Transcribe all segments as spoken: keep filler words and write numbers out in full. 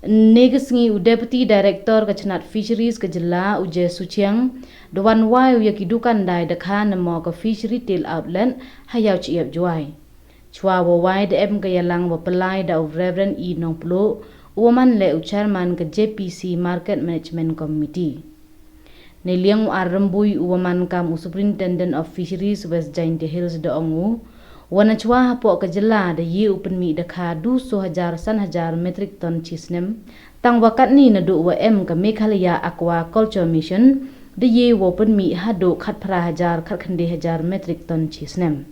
Ynne ka sngi u Deputy Director ka chnat Fisheries ka jylla u J Suchiang da wan wai u ya ki dukan dai dakha namo ka Fish Retail Outlet ha Yaw-Chyiap, Jowai. Chwa wa wai da em ka yalang wa pynlai da u Reverend E Nongpluh, u wa man leh u Chairman ka J P C Market Management Committee. Neiliang u R Rymbui u wa man kam u Superintendent of Fisheries West Jaintia Hills da ong u, wa nachwa hapoh ka jylla da ye u pynmih dakha du soo hajar san hajar metric ton chi snem, tang wa katni naduh wa em ka Meghalaya Aquaculture Mission da ye wow pynmih haduh khatphra hajar khatkhyndai hajar metric ton chi snem.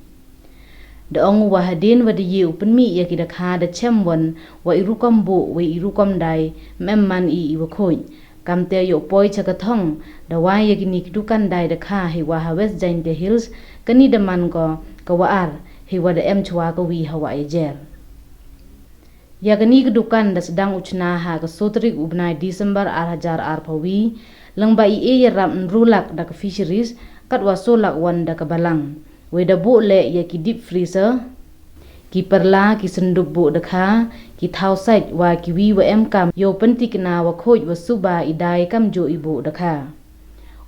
Da ong u wa hadien wa da ye u pynmih ya ki dakha da chem wan wa i rukom buh wa i rukom dai, ym em man i i wa khuid. Kamte yow poi cha ka thong da wai ya kini ki dukan dai dakha, heiwa ha West Jaintia Hills kani da man ko ka wa ar, heiwa da em chwa ka wi ha Wahiajer. Ya kani ka dukan da sdang u chna ha ka soo tarik u bnai December ar hajar arphaw wi, lyngba i e yarap ynru lak da ka Fisheries, katwa soo lak wan da ka Balang. Wei da buh leh ya ki deep freezer, ki pyrla, ki syndup buh dakha, ki thaw sait wa ki wi wa em kam yow pyntikna wa khuid wa suba i dai kamjooh i buh dakha.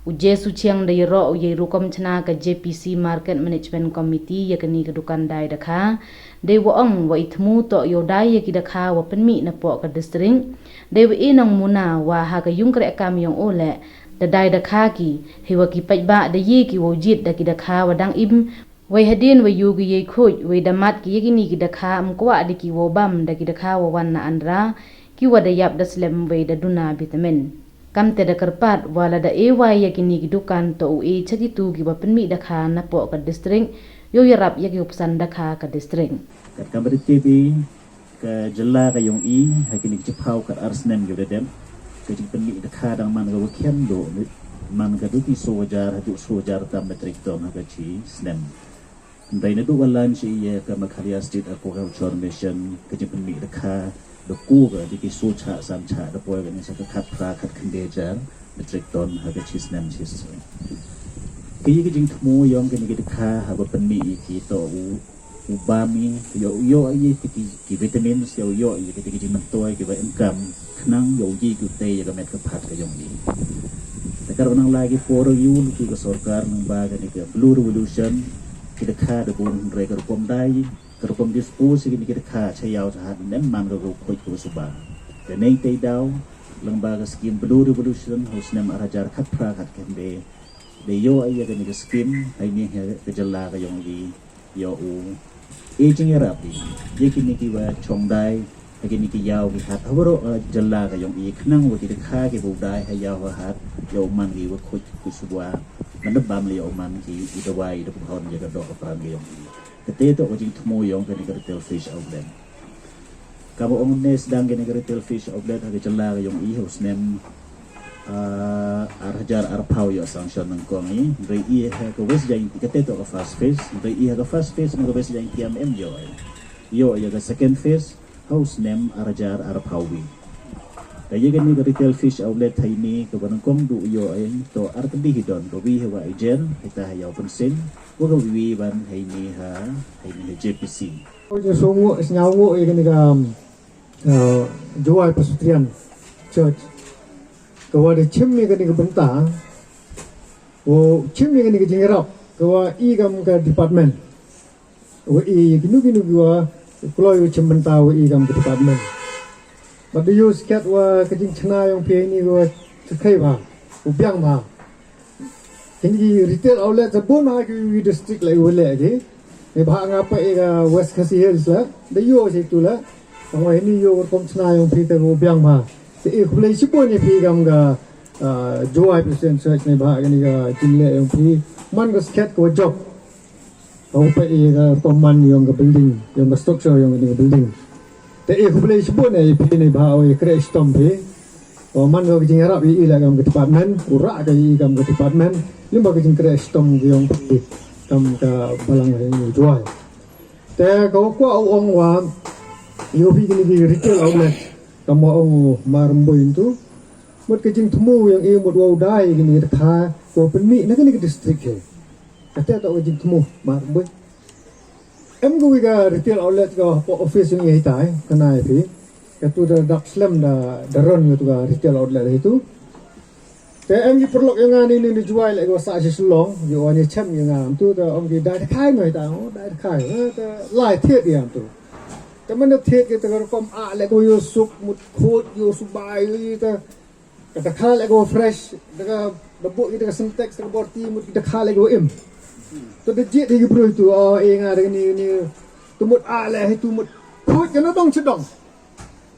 U J Suchiang da yaroh u ya i rukom chna ka J P C Market Management Committee ya kani ka dukan dai dakha, dei wa ong wa i thmu toh yow dai ya ki dakha wa pynmih napoh ka district. Dei wa e nongmuna wa ha ka yung kreh kam yong o leh da dai dakha ki, heiwa ki paidbah da ye ki wow jied da ki dakha wa dang im. Wei hadien wa yoh ki yei khuid, wei da mat ki ya kini ki dakha, ym kwah de ki wow bam da ki dakha wa wan na Andhra, ki wa da yap da slem wei da duna vitamin. Kamte da kyrpad wa lada e wai ya kini ki dukan toh u e cha kitu ki wa pynmih dakha napoh ka district, yow yarap ya ki u psan dakha ka district. Katkam wa da tip i, ka jylla ka yong i ha kini ki chiphaw khatar snem yow da dep, ka jingpynmih dakha dang man ka wa khian duh, man ka du ki soo hajar haduh soo hajar tam metric ton ha ka chi snem. Hynrei naduh wa launch i ya ka Meghalaya State Aquaculture Mission, ka jingpynmih dakha da ku ka da ki soo chah san chah, da poi ka ni sa ka khatphra khatkhyndai hajar metric ton ha ka chi snem chi snem. Ka ya ka jingthmu yong kini ki dakha ha wa pynmih i ki toh u u bam i, yow yoh i ki, ki vitamins, yow yoh i ki, ki jingmyntoi ki wa em kam, khnang yow ye ki u tei ya ka met ka phad ka yong i. Te kar wa nang lai ki por yow ki ka sorkar nang ba kani ka Blue Revolution, ki dakha da bun hynrei ka rukom dai, ka rukom dispose kini ki dakha cha yaw cha hat, ym em man ka rukom khuid ka wa suba. Te nei tei daw lyngba ka scheme Blue Revolution ha u snem ar hajar khatphra khatkhyndai, da yoh i ya kani ka scheme ha ini ha ka jylla ka yong i. Yow u e jingyarap i ya kini ki wa chong dai ha kini ki yaw ki hat ha waroh, uh, jylla ka yong i, khnang wa ki dakha ki wow dai ha yaw ha hat yow man ki wa khuid ki suba, man da bam leh yow man ki i dawai da pynhon ya ka doh ka pran ka yong i. Kate toh ka jingthmu yong kani ka retail fish outlet. Ka wa ong ne sdang kani ka retail fish outlet ha ka jylla ka yong i ha u snem, ah, ar hajar arphaw yow sanction nyngkong i, hynrei i ha ka West Jaintia, kate toh ka first phase, hynrei i ha ka first phase na ka West Jaintia ym em yoh i. Yoh ya ka second phase ha u snem ar hajar arphaw wi. Ka ya kani ka retail fish outlet ha ini ka wa nyngkong du yoh i toh ar tylli hi don, ka wi ha Wahiajer, hita ha Yaw Pynsin, wa ka wi wan ha ini ha, ha ini ha J P C. Oy, sngewbha, sngewbha ya kani ka, uh, Jowai Presbyterian Church. Ka wa da chim ya kani ka bynta, wa chim ya kani ka jingyarap, ka wa i kam ka department. Wa i kinu kinu ki wa kloi wa chim bynta wa i kam ka department. Bad da yoh sket wa ka jingchna yong phi ini wa chakhai bha, u biang bha. Kini ki retail outlet sa bun ha ki wi district la i wa leh ki. Neibhah nga pait ya ka West Khasi Hills la, da yoh sa itu la. Tang wa ini yoh rukom chna yong phi te u biang bha. Te i khublei chibun ya phi kam ka, ah, Jowai Presbyterian Church neibhah kani ka jingleh yong phi. Man ka sket ka wa jop. Ka wa pait ya ka rukom man yong ka building, yong ka structure yong kani ka building. Te i khublei chibun ya phi neibhah wa i kreh chitom phi. Wa man ka jingyarap ya i la kam ka department, u rah ka ya i kam ka department, lyngba ka jingkreh chitom ka yong phi kam ka balang ka yong Jowai. Te ka wa kwah u ong wa, yow phi kini ki retail outlet, kam wa ong u Ma Rymbui ntu, mut ka jingthmu yong i mut wa u dai kini ki dakha, wa pynmih na kini ki district hi. Kate toh ka jingthmu, Ma Rymbui. Em ka wi ka retail outlet ka hapoh office yong i hita, ka nai phi. Katu da dak slem da, da run katu ka retail outlet itu. Te em ki paralok yong nga ini, ini Jowai le ko sa chi Shillong, yow wan yachem yong nga, em tu te em ki dai dkhai mo ita, o, dai dkhai, eh, te lai thied ya em tu. Te man da thied ki te ka rukom a le ko yow suk, mut khot, yow suk bai, yow te. Ka dkha le ko fresh, da ka, da bok ki da ka Sintex, da ka borti, mut ki dkha le ko im. Te da jied hi ki bru itu, o, e nga da ni, ni, tu mut a le hi tu mut khot ka na dong chi dong.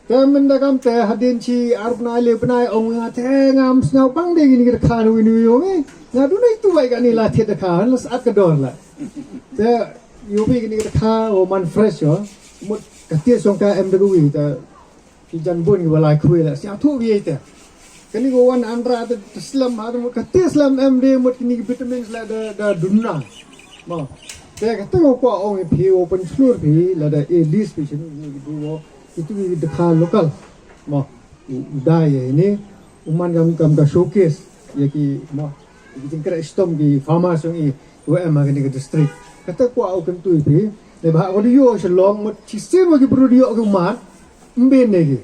Te man da kam te hadien chi ar bnai le bnai ong nga te ngam sñiaw bang de kini ki dkha nu wi nu wi ong e. Nga du nei tu wai kani la thied dkha, la sat ka dor la. Te yow wi kini ki dkha, o man fresh yo. Mut ka tia song ka em da wi te. Ki jan bun ki wa lai khwi la sñiaw tu wi te. Kani ko wan andra te, te slem ha, te mut ka tia slem em de mut kini ki vitamins la da, da duna. Mo. Te ka te ko kwah ong phi, o pynchlur phi, la da e list phi chini ni ki du o. Itu ki dkha local. Mo, u, u dai ya ini, u man kam, kam ka showcase, ya ki, mo, ya ki jingkreh chitom ki farmers yong i, wa em ha kani ka district. Kata kwah u kyntu i phi, neibhah ko di yoh Shillong, mut chisien wa ki bru di yoh ki u man, ym bien ne ki.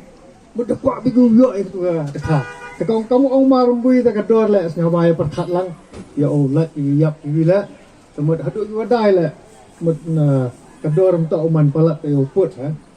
Mut da kwah phi ki u yoh ya katu ka dkha. Te kam, kam ong mar ym bui te ka dor le, sñiaw bai pyrkhat lang, ya u lait, ya u yap, ya u le. Te mut hadooh ki wa dai le, mut na ka dor ym toh u man palat te yow put, ha.